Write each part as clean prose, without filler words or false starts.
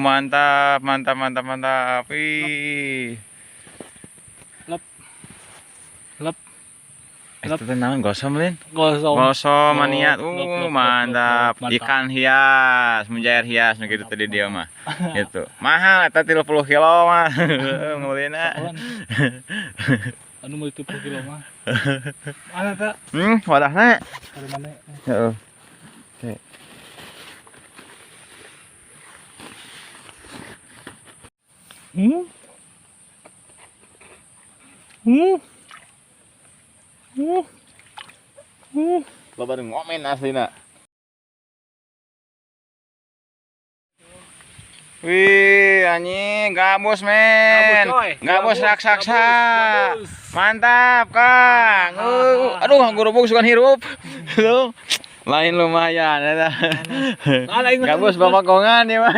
Mantap, mantap, mantap, mantap. Wih. Lep. Lep. Itu teh naon gosom lin? Gosom. Gosom maniat. Lep, lep, lep, Mantap. lep, lep. Ikan hias, mujair hias nu kitu teh di dieu mah. Gitu. Mahal eta 30 kilo mah. Ngulina. Anu mau 30 kilo mah. Mana ta? Wadahna. Dari mana? Heeh. Oke. Loba nu ngomen aslina. Wih, anjing, gabus men. Gabus, coy. Gabus Gabus, raksasa. gabus, gabus. Mantap, Kang. Aduh, gurubuk sukan hirup. Tuh. Lain lumayan eta. Gabus bapak kongan ya mah.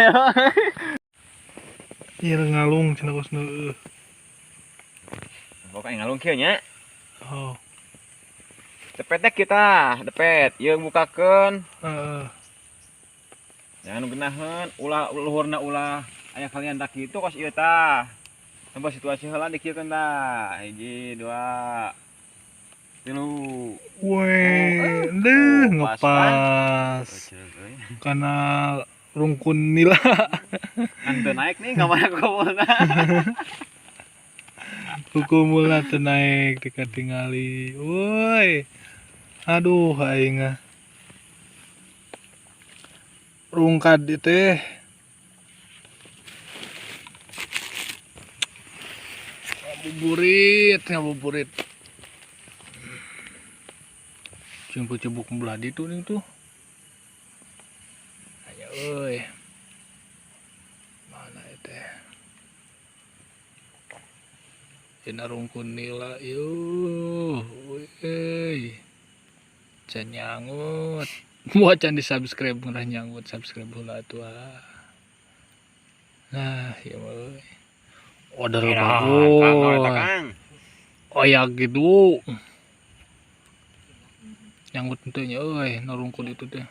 Ieu ngalung cenah kos nu. Pokoknya ngalung kieu nya. Oh. Depetnya kita, depet. Ieu bukakeun. Heeh. Jangan genaheun, ulah luhurna ulah aya kalian tak kitu kos ieu tah. Tambah situasi heula dikieukeun tah. 1, 2, 3. Weh, deh, Oh, pas, kan? ngepas. Karena rungkun nila. Kan teu naik nih, nggak mana kumpulna. Kukumulna teu naik dikatingali. Woi. Aduh, aing ah. Rungkad ieu teh. Ngabuburit, ngabuburit. Jeung cebuk belah ditu ning tuh. Aya euy. Mana ieu teh? Dina rungkun nila ieu. Euy. Can nyangut. Moal can di-subscribe ngeurah nyangut subscribe heula atuh ah. Nah, ieu mah euy. Order bagus. Oyak gitu. Nyanggut teu nya euy, narungkun itu teh.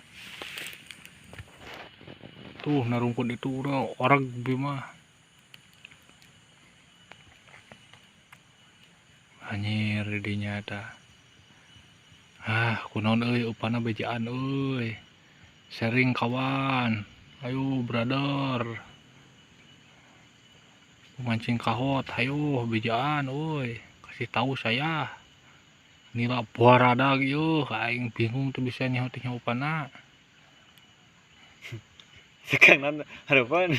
Tuh narungkun itu urang oreg bi mah. Anjir di dinya eta. Ah, kunaon euy upana bejaan euy. Sharing kawan. Ayo brother. Mancing kahot, ayo bejaan euy. Kasih tahu saya. Nila baradag ieu, aing bingung tuh bisa nyaho teh nyaho upana. Sekarang harapan.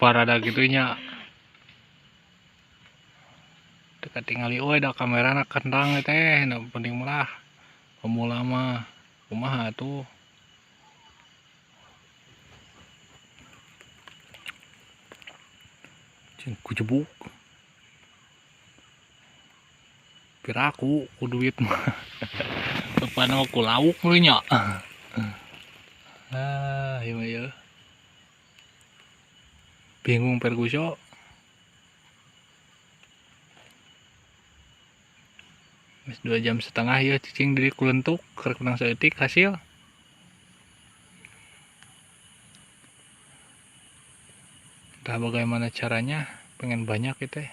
Baradag kitu nya. Teu katingali euy da kamerana kentang teh, nu penting mah pemula mah kumaha atuh. Cing kujebuk. Piraku ku duit mah. Upana mah ku lauk we nya. Ah, ieu mah ieu. Bingung Ferguso. Geus 2 jam setengah ieu cicing diri kulentuk keur menang saeutik hasil. Entah bagaimana caranya, pengen banyak itu teh.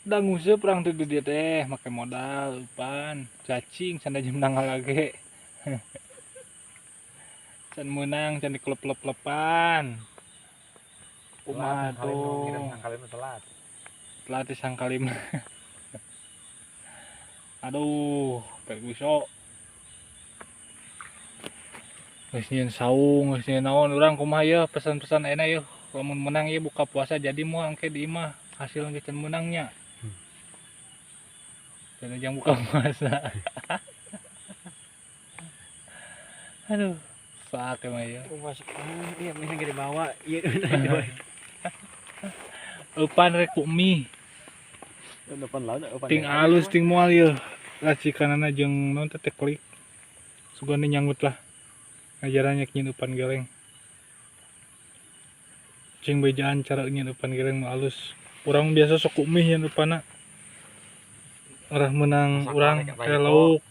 Da nguseup urang teh di dieu teh make modal eupan cacing can aja menang lagi. Can meunang can dikelep-kelep-lepan. Kumaha tuh? Telat. Telat di sangkalim. Aduh, Ferguso. Geus nyieun saung, geus nyieun naon urang kumaha yeuh pesan-pesan ayeuna yeuh. Lamun menang ieu buka puasa jadi moal engke di imah hasil geus can meunangnya. Can jang buka puasa. Aduh, sak emang ieu. Masuk, iya, misalnya gede bawa, iya. Eupan rek ku mie. Depan laut, eupan Ting alus ting moal ieu. Racikanana jeung naon teh klik. Sugane nyanggut lah. Ngajarannya nyin eupan geleng. Cing bejaan cara nyin eupan geleng nu alus. Urang biasa sok ku mie nyin eupanna. Arah menang urang ke lauk.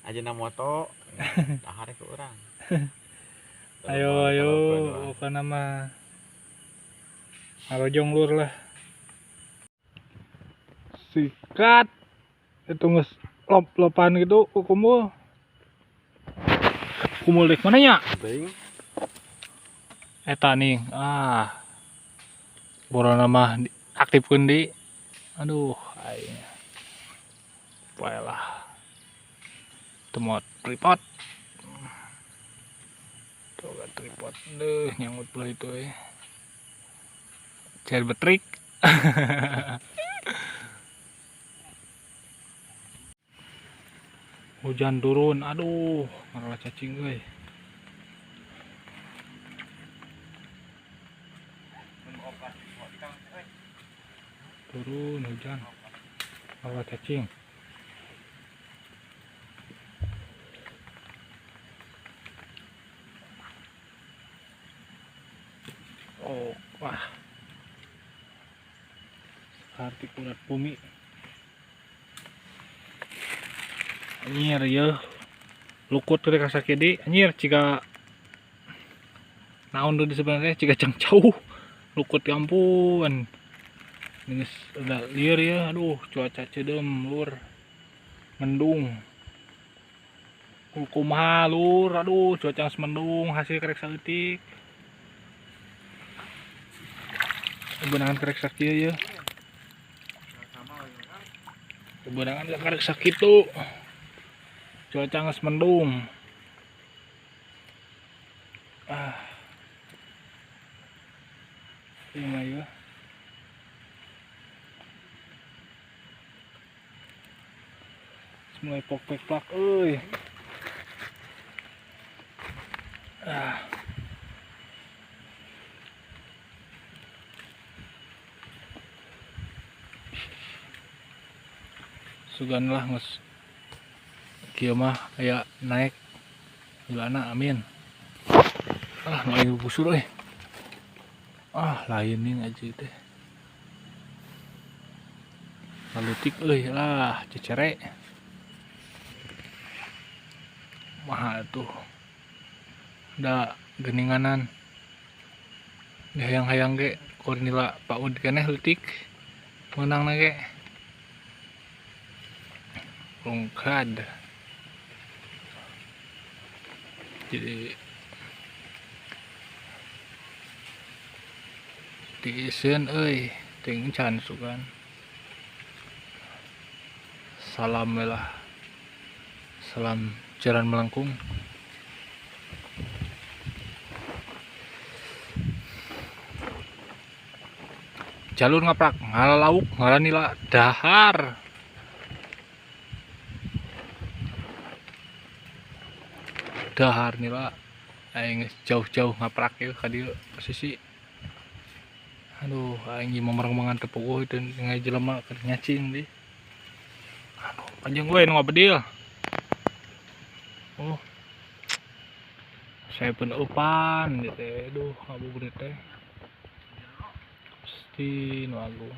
Ajeuna moto dahar ke urang. Ayo ayo pokona mah. Ngarojong lur lah. Sikat. Itu geus lop-lopan gitu ku kumpul. Kumpul dek mana nya? Eta nih, ah. Borona mah aktifkeun di. Aduh, aing. Poe lah. Temot tripod. Tuh kan tripod deh nyangut belah itu eh. Cair betrik. Hujan turun, aduh, ngarala cacing euy. Turun hujan, ngarala cacing. Oh, wah. Sekarti kurat bumi. Anjir ya, lukut teh kasakidi anjir ciga naon deui sebenarnya ciga cangcau lukut ya ampun. Geus udah lieur ya, aduh cuaca ceudeum lur. Mendung. Kumaha lur, aduh cuaca geus mendung hasil karek saeutik. Beunangan karek sakieu ya. Beunangan karek sakitu. Cuaca geus mendung. Ah. Ieu mah ya. Mulai pok-pek-plak euy. Ah. Sugan lah geus kieu mah aya naik geulana amin. Ah nu aing busur euy. Ah lain ning aja teh. Lalutik euy lah cecere. Maha tuh. Da geninganan. Dihayang-hayang ge kur nila paud keneh leutik. Meunangna ge. Rungkad. Jadi diiseun euy ting can sugan. Salam we lah. Salam jalan melengkung. Jalur ngaprak ngala lauk ngala nila dahar. Dahar nila aing jauh-jauh ngaprak ieu ka dieu posisi. Aduh aing ieu memereng-merengan teu puguh teu ngai jelema keur nyacing di. Aduh panjang we nu ngabedil. Oh. Saya pun eupan gitu aduh ngabuburit teh. Gusti nu agung.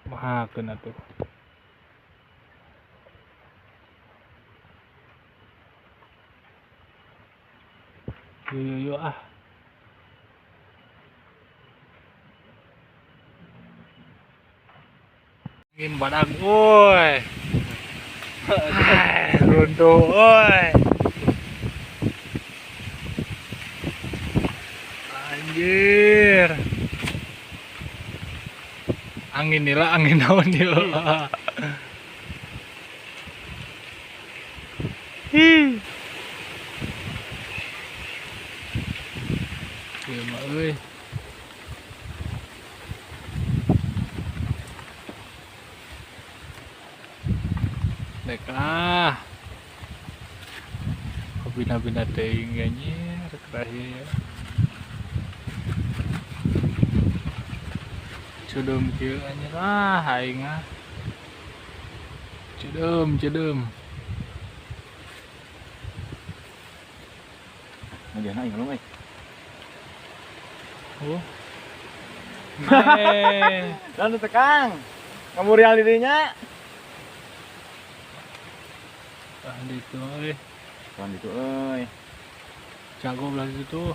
Mahakeun atuh. Yo yo yo ah. Angin badag euy. Runtuh euy. Anjir. Angin nila angin naon ieu. Hi. Ieu mah euy. Dek ah. Bina-bina teuing anjir terakhir ya. Ceudeum kieu anjir ah aing ah. Ceudeum ceudeum. Ngajana aing ngomong euy. Oh. Lalu tekang. Ngamurial dirinya. Ah ditu euy. Tuan ditu euy. Jago belah situ.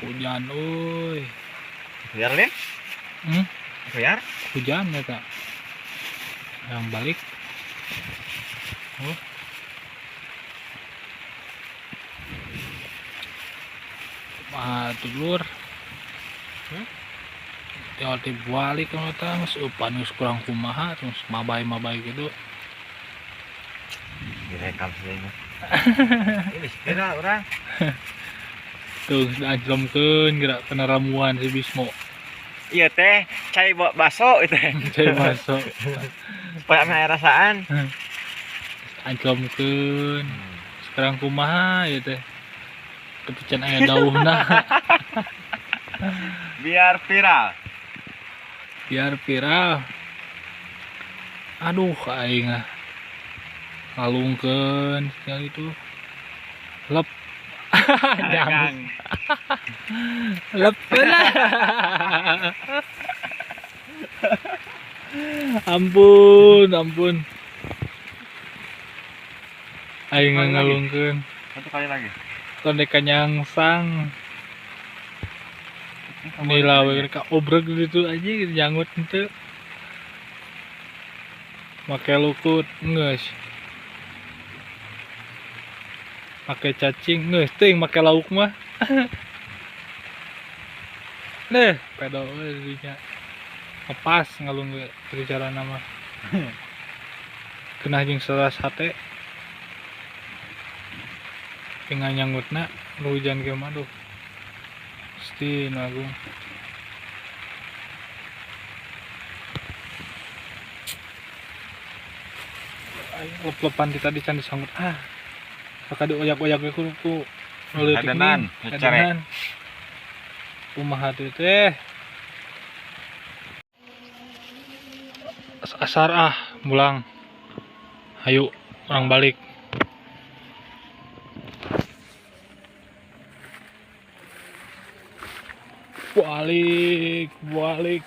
Hujan euy. Biar Lin? Hmm? Biar? Hujan ya kak. Yang balik. Oh. Ah, lur. Tinggal dibalik kalau tang, upan geus kurang kumaha terus mabai-mabai gitu. Direkam sih ini. Ini kira orang. Tuh dianjlomkeun gerak kena ramuan si Bismo. Iya teh, cai baso itu. Cai baso. Supaya ame rasaan. Anjlomkeun. Sekarang kumaha ya teh. Kepican aya dauhna. Biar viral. Biar viral. Aduh aing ah. Ngalungkeun sekali itu. Lep. Jangan. Lep lah. Ampun, ampun. Aing ngalungkeun. Satu kali lagi. Tondek kanyangsang. Nila we ka obreg gitu aja gitu nyangut henteu. Make lukut geus. Make cacing geus teuing make lauk mah. Neh, pedo we dinya. Ngepas ngalung ge carana mah. Kena jeung seras hate. Tinggal nyangutna lu hujan ge mah duh. Gusti Agung. Aing lep-lepan di tadi can disanggut. Ah. Saka dioyak-oyak ge ku leutik. Kadenan, kadenan. Kumaha teh teh. Asar ah, mulang. Hayu, orang balik. Balik, balik.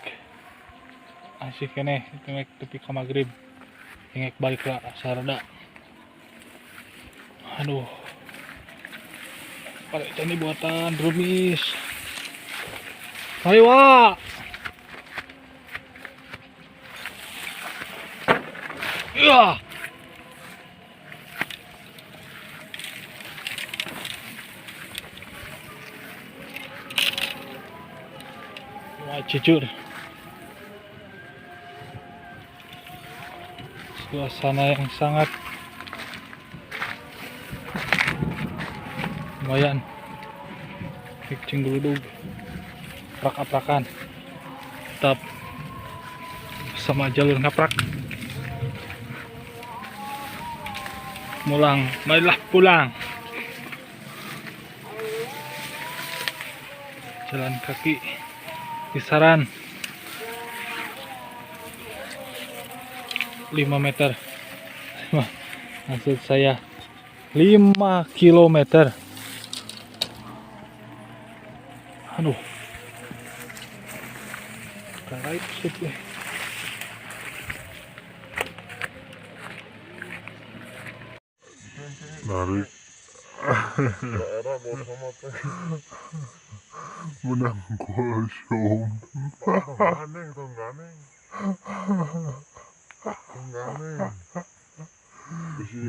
Asik keneh, itu tepi ka magrib. Ingek balik lah sarada. Aduh. Pare candi buatan rumis. Ayo, Wak. Iya. Wah, jujur. Suasana yang sangat lumayan. Cing geludug. Prak-aprakan. Tetap sama jalur ngaprak. Mulang, marilah pulang. Jalan kaki kisaran 5 meter. Maksud saya 5 kilometer. Aduh. Karait sih. Narik. Menang kosong. Tong ganeng, tong ganeng. Tong ganeng.